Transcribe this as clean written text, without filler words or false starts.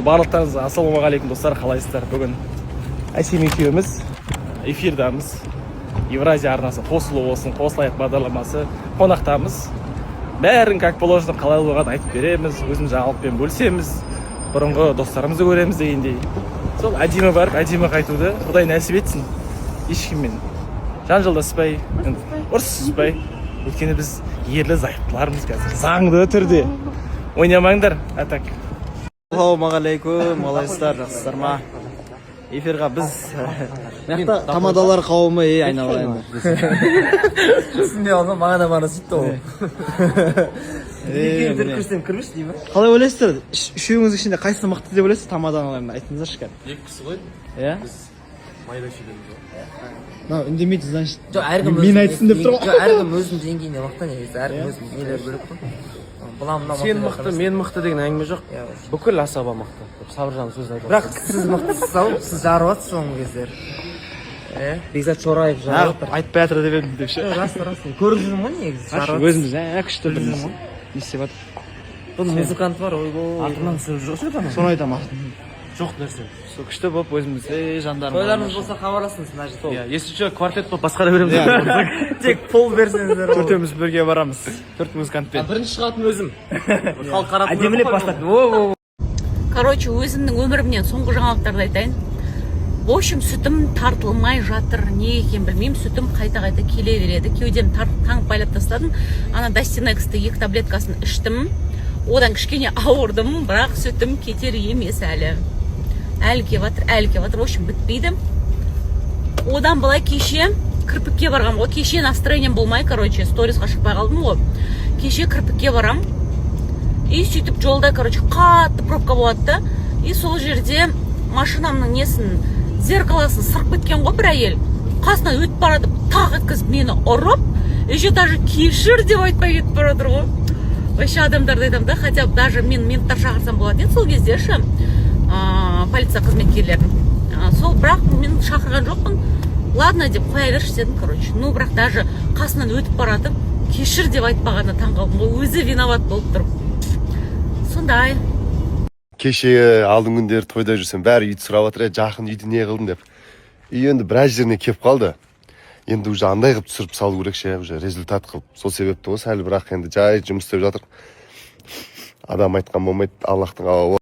Барлықтарыңызға ассалаумағалейкум, достар! Қалайсыздар? Бүгін Әсем екеуміз эфирдамыз. Евразия арнасы «Қосылу болсын, қосылайық» бағдарламасы, қонақтамыз. Бәрін, как положено, қалай болғанын айтып береміз, өзіміз жаңалықпен бөлісеміз, бұрынғы достарымызды көреміз дегендей. Сол әдемі барып, әдемі қайтуды Құдай нәсіп етсін. Ешкіммен жанжалдаспай, енді ұрсыспай, өйткені біз ерлі зайыптылармыз қазір заңды түрде. Ойнамаңдар, а так. Ассалаумағалейкум, қалайсыздар, жақсысыздар ма? Эфирға біз мына жақта тамадалар қауымы, ей, айналайын. Түсінбей қалсам, маған да мана сөйтті ол. Е, міне. Кірсем, кірмеші деймін. Қалай ойлайсыздар, үшеуіңіздің ішінде қайсысы мықты деп ойлайсыз? Тамаданы алайын, айтыңыздаршы кәдімгі. Екі кісі ғой. Иә. Біз майда шүйдеміз ғой. Мынау үндемейді, значит. Жоқ, әркім мен айтсын деп тұр ғой. Жоқ, әркім өзінің деңгейінде мықты негізі, әркім өзінің нелері бөлек қой. Бұла мынау Сен мықты, мен мықты деген әңгіме жоқ. Иә. Бүкіл асаба мықты деп Сабыржанның сөзін айтып. Бірақ сіз мықтысыз ау, сіз жарып жатсыз соңғы кездері. Е, Бекзат Шораев жарып Неғып айтпай жатыр деп едім деп ше. Рас, рас, көріп жүрмін ғой негізі, жарып жатсыз. Өзіміз күшті бір не істеп жатыр. Бұның музыканты бар, ойбой. Артынан түсіріп жүрсің ана. Соны айтамын, артынан. Жоқ нәрсе. Сол күшті болып өзіміз, ей, жандарым. Тойларыңыз болса, хабарласыңыз мына жерде. Иә, если что, квартет болып басқара береміз. Тек пол берсеңіздер болды. Төртеуміз бірге барамыз, төрт музыкантпен. Бірінші шығатын өзім. Халық қарап. Әдемілеп бастады. О, о. Короче, өзімнің өмірімнен соңғы жаңалықтарды айтайын. В общем, сүтім тартылмай жатыр, не екенін білмеймін. Сүтім қайта қайта келе береді. Кеудем таңып, байлап тастадым. Ана Достинексті екі таблеткасын іштім, одан кішкене ауырдым, бірақ сүтім кетер емес әлі. Әлі келіп жатыр, әлі келіп жатыр. В общем, бітпейді. Одан былай кеше кірпікке барғанмын ғой. Кеше настроением болмай, короче, сторисқа шықпай қалдым ғой. Кеше кірпікке барам и сөйтіп жолда, короче, қатты пробка болады да, и сол жерде машинамның несін, зеркалосын сырып кеткен ғой бір әйел. Қасынан өтіп бара жатып, тақ еткізіп мені ұрып, еще даже «кешір» деп айтпай кетіп бара жатыр ғой. Вообще, адамдарды айтамын да, хотя бы даже мен менттар шақырсам болатын еді сол кезде ше, полиция қызметкерлерін. Сол, бірақ мен шақырған жоқпын, ладно деп қоя берші дедім, короче. Ну, бірақ даже қасынан өтіп бара жатып «кешір» деп айтпағанына таң қалдым ғой, өзі виноват болып тұрып. Сондай. Кеше, алдыңғы күндері тойда жүрсем, бәрі үйді сұрап жатыр: «Е, жақын, үйді не қылдың?» – деп. Үй енді біраз жеріне келіп қалды. Енді уже андай қылып түсіріп салу керек ше, уже результат қылып. Сол себепті ғой сәл, бірақ енді жай жұмыс істеп жатыр. Адам айтқан болмайды, Аллахтың қалауы.